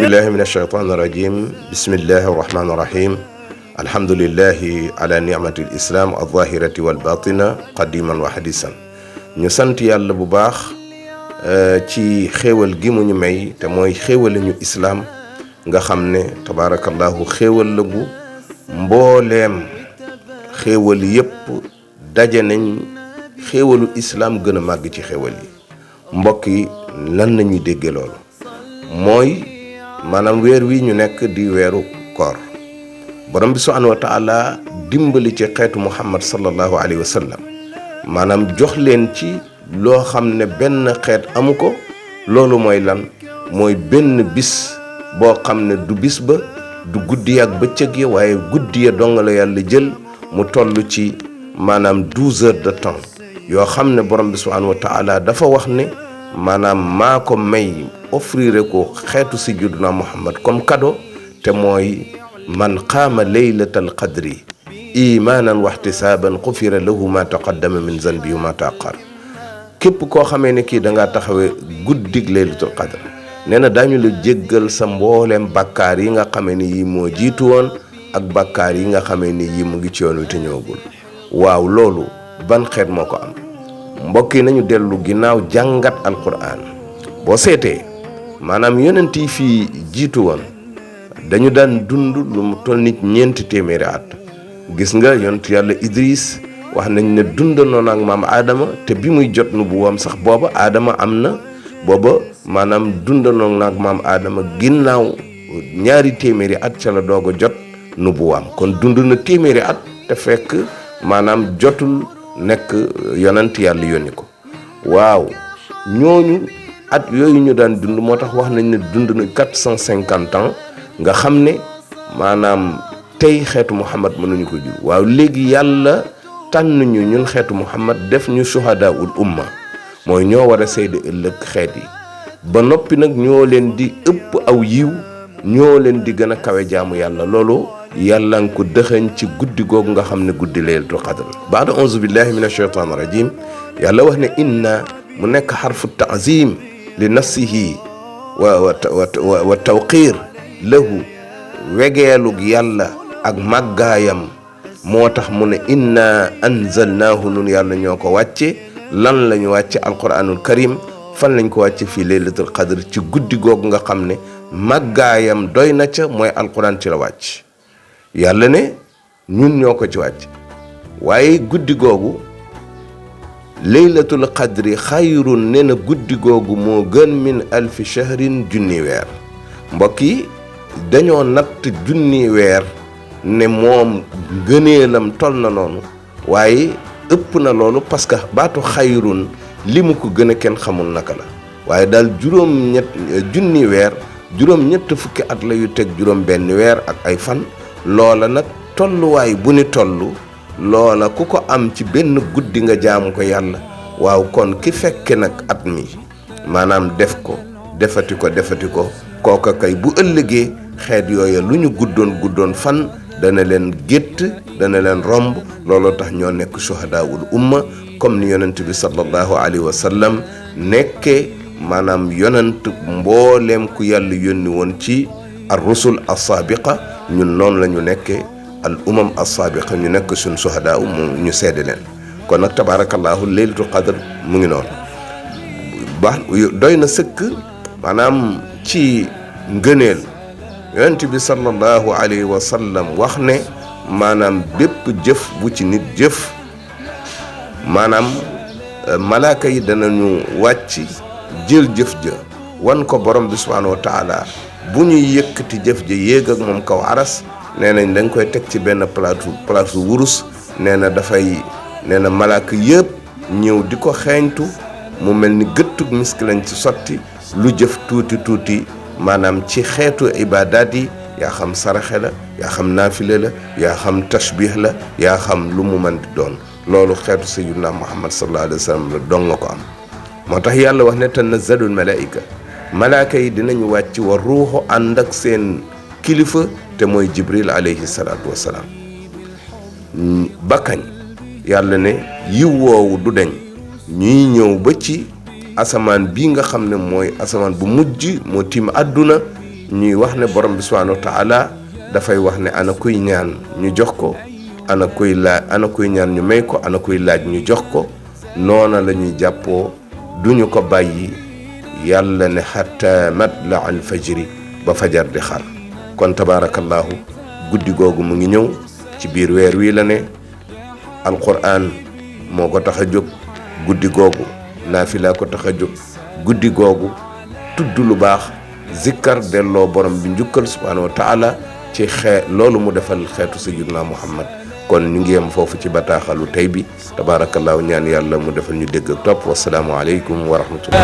billahi min alsheytaan irrajim bismillahi arrahmani irrahim alhamdulilahi ala nicmati lislaam alzahirati walbatina qadiman wa hadisan ñu sant yàlla bu baax ci xéewal gi mu ñu may te mooy xéewale ñu islaam nga xam ne tabaarakallahu xéewal la gu mbooleem xéewal yépp daje nañ xéewalu islaam gën a màgg ci xéewal yi mbokk yi lan nañuy dégge loolu mooy maanaam weer wi ñu nekk di weeru koor borom bi subhaanahu wa taala dimbali ci xeetu muhammad sallallahu alayhi wa sallam maanaam jox leen ci loo xam ne benn xeet amu ko loolu mooy lan mooy benn bis boo xam ne du bis ba du guddi ak bëccëg ya waaye guddi ya dong la yàlla jël mu toll ci maanaam 12 heures de temps yoo xam ne borom bi subhaanahu wa taala dafa wax ne maanaam maa ko may offrir ko xeetu sayyiduna muhammad comme cadeau te mooy man qaama laylatal qadri imaanan wa ihtisaaban xufira lahu ma taqaddama min zanbi wa ma taaqar képp koo xamee ne kii da ngaa taxawee guddig laylatul qadr nee na daañu la jéggal sa mbooleem bakkaar yi nga xamee ni yi moo jiitu woon ak bakkaar yi nga xamee ni yi mu ngi ci yoon wi te ñëwagul waaw loolu ban xeet moo ko am mbokk yi nañu dellu ginnaaw jàngat alquran boo seetee maanaam yonent yi fii jiitu woon dañu daan dund lu mu toll nit 400 at gis nga yonent yàlla Idris wax nañ ne dund noonu ak maam Adama te bi muy jot nu bu wam sax booba Adama am na booba maanaam dund noonu ak maam Adama ginnaaw 200 at ca la doog a jot nu bu wam kon dund na 100 at te fekk maanaam jotul nekk yonent yàlla yónni ko waaw ñooñu at yooyu ñu daan dund moo tax wax nañ ne dund na 450 ans nga xam ne maanaam tey xeetu Muhammad mënuñu ko jur waaw léegi yàlla tànn ñu ñun xeetu Muhammad def ñu shuhadaul umma mooy ñoo war a seede ëllëg xeet yi ba noppi nag ñoo leen di ëpp aw yiw ñoo leen di gën a kawe jaamu yàlla loolu yàlla nga ko dëxëñ ci guddi googu nga xam ne guddi laylatul qadr baada auzu billahi min ashaytan rajim yàlla wax ne inna mu nekk xarfu taazim li nafsihi wa tawqir lahu wegeelug yàlla ak màggaayam moo tax mu ne inna anzalnaahu nun yàlla ñoo ko wàcce lan la ñu wàcce alquranul karim fan lañ ko wàcce fii laylatul qadr ci guddi googu nga xam ne màggaayam doy na ca mooy alquran ci la wàcc yàlla ne ñun ñoo ko ci wàcc waaye guddi googu laylatul qadri xayrun ne na guddi googu moo gën min alfi shahrin junni weer mbokk yi dañoo natt junni weer ne moom gëneelam tol na noonu waaye ëpp na loolu parce que baatu xayrun li mu ko gën a kenn xamul naka la waaye daal junni weer juróom-ñett fukki at la yu teg juróom benn weer ak ay fan loola nag tolluwaay bu ni toll loola ku ko am ci benn guddi nga jaamu ko yàlla waaw kon ki fekke nag at mi maanaam def ko defati ko kooka kay bu ëllëgee xeet yooya lu ñu guddoon fan dana leen gétt dana leen romb looloo tax ñoo nekk shuhadaul umma comme ni yonent bi sallallahu alayhi wa sallam nekke maanaam yonent mbooleem ku yàlla yónni woon ci ar rusul as-saabiqa ñun noonu la ñu nekkee al umam as-saabiqa ñu nekk suñ suhadaa mu ñu seede leen kon nag tabaarakallaahu laylatul qadr mu ngi noonu baax doy na sëkk maanaam ci ngëneel yonent bi sallallahu alayhi wa sallam wax ne maanaam bépp jëf bu ci nit jëf maanaam malaaka yi danañu wàcc jël jëf ja wan ko borom bi subhaanahu wa taala bu ñuy yëkkati jëf ja yéeg ak moom kaw aras nee nañ dañ koy teg ci benn place wurus nee na malaaka yëpp ñëw di ko xeeñtu mu mel ni gëttug misk lañ ci sotti lu jëf tuuti maanaam ci xeetu ibaadaat yi yaa xam saraxe la yaa xam naafile la yaa xam tashbih la yaa xam lu mu mën di doon loolu xeetu sayyidina muhammad sallallahu alayhi wa sallam la dong nga ko am moo tax yàlla wax ne tanazzalul malaa'ika malaaka yi dinañu wàcc wa ruuxu ànd ak seen kilifa te mooy jibril alayhi salaatu wasalaam bakkañ yàlla ne yiw woowu du deñ ñuy ñëw ba ci asamaan bii nga xam ne mooy asamaan bu mujj moo tiim àdduna ñuy wax ne borom bi subhanahu wa taala dafay wax ne ana kuy ñaan ñu jox ko, ana kuy ñaan ñu may ko, ana kuy laaj ñu jox ko. noona la ñuy jàppoo, duñu ko bàyyi yàlla ne xatta matla al fajri, ba fajar di xar. kon tabarakallahu guddi googu mu ngi ñëw ci biir weer wi la ne. alquran moo ko tax a jóg, guddi googu naafila ko tax a jóg, guddi googu tudd lu baax, zikkar, delloo borom bi njukkal subhanahu wa taala ci loolu mu defal xeetu sayyidina Muhammad. kon ñu ngi yem foofu ci bataaxalu tey bi. tabaarakallaahu ñaan yàlla mu defal ñu dégg ak topp. wasalaamu aleykum wa rahmatullah.